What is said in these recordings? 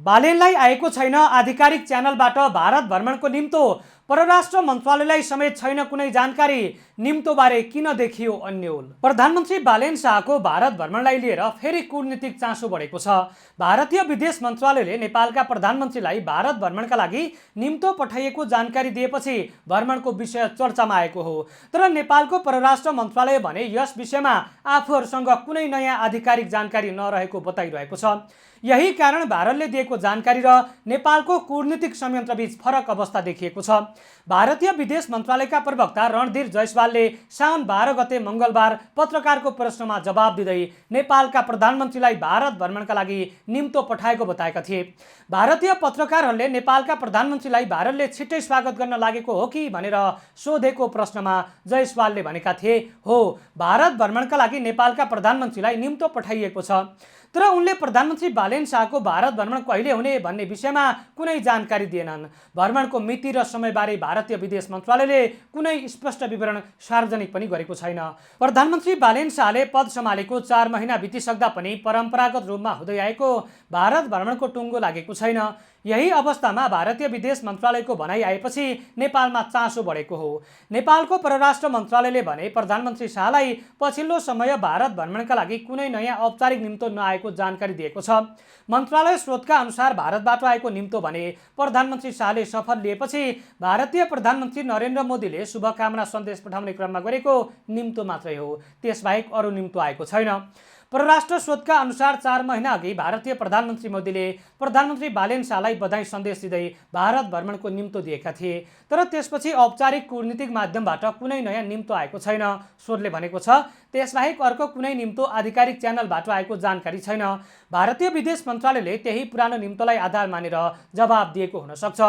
बालेनलाई आएको छैन आधिकारिक च्यानलबाट भारत भ्रमणको निम्तो। परराष्ट्र मन्त्रालयलाई समेत छैन कुनै जानकारी। निम्तोबारे किन देखियो अन्यल। प्रधानमन्त्री बालेन शाहको भारत भ्रमणलाई लिएर फेरि कूटनीतिक चासो बढेको छ। भारतीय विदेश मन्त्रालयले नेपालका प्रधानमन्त्रीलाई भारत भ्रमणका लागि निम्तो पठाइएको जानकारी दिएपछि भ्रमणको विषय चर्चामा आएको हो। तर नेपालको परराष्ट्र मन्त्रालय भने यस विषयमा आफूहरूसँग कुनै नयाँ आधिकारिक जानकारी नरहेको बताइरहेको छ। यही कारण भारतले दिएको जानकारी र नेपालको कूटनीतिक संयन्त्रबीच फरक अवस्था देखिएको छ। भारतीय विदेश मन्त्रालयका प्रवक्ता रणधीर जयसवालले साउन 12 गते मंगलबार पत्रकारको प्रश्नमा जवाब दिँदै नेपालका प्रधानमन्त्रीलाई भारत भ्रमणका लागि निम्तो पठाएको बताएका थिए। भारतीय पत्रकारहरूले नेपालका प्रधानमन्त्रीलाई भारतले छिट्टै स्वागत गर्न लागेको हो कि भनेर सोधेको प्रश्नमा जयसवालले भनेका थिए, हो, भारत भ्रमणका लागि नेपालका प्रधानमन्त्रीलाई निम्तो पठाइएको छ। तर उनले प्रधानमन्त्री बालेन शाहको भारत भ्रमण कहिले हुने भन्ने विषयमा कुनै जानकारी दिएनन्। भ्रमणको मिति र समयबारे भारतीय विदेश मन्त्रालयले कुनै स्पष्ट विवरण सार्वजनिक पनि गरेको छैन। प्रधानमन्त्री बालेन शाहले पद सम्हालेको 4 महिना बितिसक्दा पनि परम्परागत रूपमा हुँदै आएको भारत भ्रमणको टुङ्गो लागेको छैन। यही अवस्थामा भारतीय विदेश मन्त्रालयको भनाइ आएपछि नेपालमा चासो बढेको हो। नेपालको परराष्ट्र मन्त्रालयले भने प्रधानमन्त्री शाहलाई पछिल्लो समय भारत भ्रमणका लागि कुनै नयाँ औपचारिक निम्तो नआएको जानकारी दिएको छ। मन्त्रालय स्रोतका अनुसार भारतबाट आएको निम्तो भने प्रधानमन्त्री शाहले शपथ लिएपछि भारतीय प्रधानमन्त्री नरेन्द्र मोदीले शुभकामना सन्देश पठाउने क्रममा गरेको निम्तो मात्रै हो। त्यसबाहेक अरू निम्तो आएको छैन। परराष्ट्र स्रोतका अनुसार 4 महिना अघि भारतीय प्रधानमन्त्री मोदीले प्रधानमन्त्री बालेन शाहलाई बधाई सन्देश दिँदै भारत भ्रमणको निम्तो दिएका थिए। तर त्यसपछि औपचारिक कूटनीतिक माध्यमबाट कुनै नयाँ निम्तो आएको छैन। स्रोतले भनेको छ, त्यसबाहेक अर्को कुनै निम्तो आधिकारिक च्यानलबाट आएको जानकारी छैन। भारतीय विदेश मन्त्रालयले त्यही पुरानो निम्तोलाई आधार मानेर जवाब दिएको हुन सक्छ।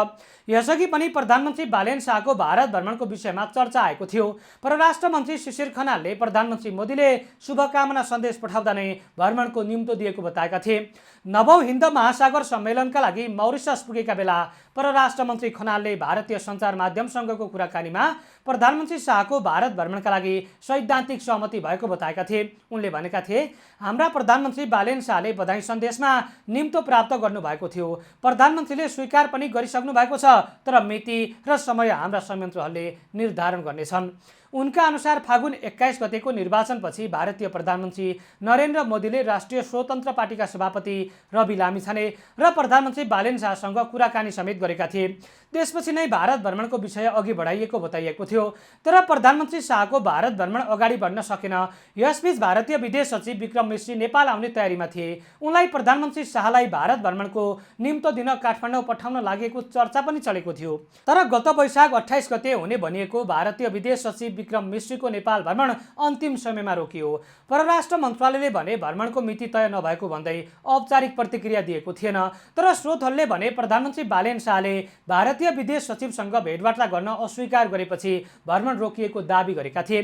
यसअघि पनि प्रधानमन्त्री बालेन शाहको भारत भ्रमणको विषयमा चर्चा आएको थियो। परराष्ट्र मन्त्री शिशिर खनालले प्रधानमन्त्री मोदीले शुभकामना सन्देश पठाउँदा नै भ्रमणको निम्तो दिएको बताएका थिए। नवौं हिन्द महासागर सम्मेलनका लागि मौरिसस पुगेका बेला परराष्ट्र मन्त्री खनालले भारतीय सञ्चार माध्यमसँगको कुराकानीमा प्रधानमन्त्री शाहको भारत भ्रमणका लागि सैद्धान्तिक सहमति भएको बताएका थिए। उनले भनेका थिए, हाम्रा प्रधानमन्त्री बालेन शाहले बधाई सन्देशमा निम्तो प्राप्त गर्नुभएको थियो। प्रधानमन्त्रीले स्वीकार पनि गरिसक्नु भएको छ, तर मिति र समय हाम्रा संयन्त्रहरूले निर्धारण गर्नेछन्। उनका अनुसार फागुन 21 गतेको निर्वाचनपछि भारतीय प्रधानमन्त्री नरेन्द्र मोदीले राष्ट्रिय स्वतन्त्र पार्टीका सभापति रवि लामिछाने र प्रधानमन्त्री बालेन शाहसँग कुराकानी समेत गरेका थिए। त्यसपछि नै भारत भ्रमणको विषय अघि बढाइएको बताइएको थियो। तर प्रधानमन्त्री शाहको भारत भ्रमण अगाडि बढ्न सकेन। यसबीच भारतीय विदेश सचिव विक्रम मिश्री नेपाल आउने तयारीमा थिए। उनलाई प्रधानमन्त्री शाहलाई भारत भ्रमणको निम्तो दिन काठमाडौँ पठाउन लागेको चर्चा पनि चलेको थियो। तर गत वैशाख 28 गते हुने भनिएको भारतीय विदेश सचिव विक्रम मिश्रीको नेपाल भ्रमण अन्तिम समयमा रोकियो। परराष्ट्र मन्त्रालयले भने भ्रमणको मिति तय नभएको भन्दै औपचारिक प्रतिक्रिया दिएको थिएन। तर स्रोतहरूले भने प्रधानमन्त्री बालेन शाहले भारतीय विदेश सचिवसँग भेटवार्ता गर्न अस्वीकार गरेपछि भ्रमण रोकिएको दाबी गरेका थिए।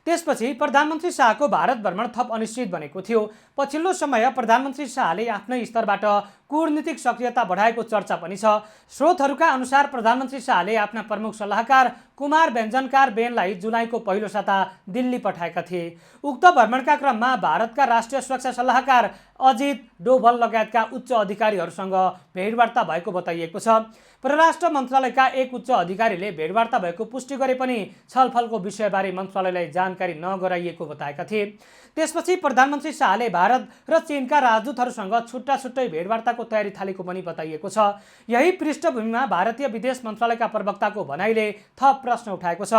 त्यसपछि प्रधानमन्त्री शाहको भारत भ्रमण थप अनिश्चित बनेको थियो। पछिल्लो समय प्रधानमन्त्री शाहले आफ्नै स्तरबाट कूटनीतिक सक्रियता बढाएको चर्चा पनि छ। स्रोतहरूका अनुसार प्रधानमन्त्री शाहले आफ्ना प्रमुख सल्लाहकार कुमार व्यञ्जनकार बेनलाई जुलाईको पहिलो साता दिल्ली पठाएका थिए। उक्त भ्रमणका क्रममा भारतका राष्ट्रिय सुरक्षा सल्लाहकार अजित डोभल लगायतका उच्च अधिकारीहरूसँग भेटवार्ता भएको बताइएको छ। परराष्ट्र मन्त्रालयका एक उच्च अधिकारीले भेटवार्ता भएको पुष्टि गरे पनि छलफलको विषयबारे मन्त्रालयलाई जानकारी नगराइएको बताएका थिए। त्यसपछि प्रधानमन्त्री शाहले भारत र चीनका राजदूतहरूसँग छुट्टा छुट्टै भेटवार्ताको तयारी थालेको पनि बताइएको छ। यही पृष्ठभूमिमा भारतीय विदेश मन्त्रालयका प्रवक्ताको भनाइले थप प्रश्न उठाएको छ।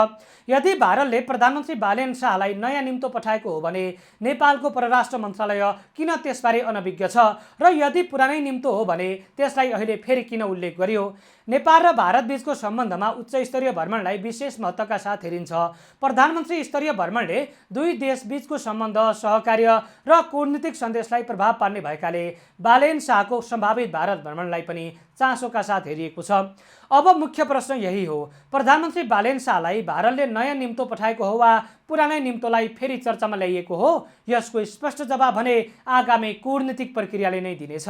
यदि भारतले प्रधानमन्त्री बालेन शाहलाई नयाँ निम्तो पठाएको हो भने नेपालको परराष्ट्र मन्त्रालय किन त्यसबारे अनभिज्ञ छ र यदि पुरानै निम्तो हो भने त्यसलाई अहिले फेरि किन उल्लेख गरियो। नेपाल र भारत बीचको सम्बन्धमा उच्च स्तरीय भ्रमणलाई विशेष महत्त्वका साथ हेरिन्छ। प्रधानमन्त्री स्तरीय भ्रमणले दुई देश बीचको सम्बन्ध, सहकार्य र कूटनीतिक सन्देशलाई प्रभाव पार्ने भएकाले बालेन शाहको सम्भावित भारत भ्रमणलाई पनि चासोका साथ हेरिएको छ। अब मुख्य प्रश्न यही हो, प्रधानमन्त्री बालेन शाहलाई भारतले नयाँ निम्तो पठाएको हो वा पुरानै निम्तोलाई फेरि चर्चामा ल्याइएको हो? यसको स्पष्ट जवाब भने आगामी कूटनीतिक प्रक्रियाले नै दिनेछ।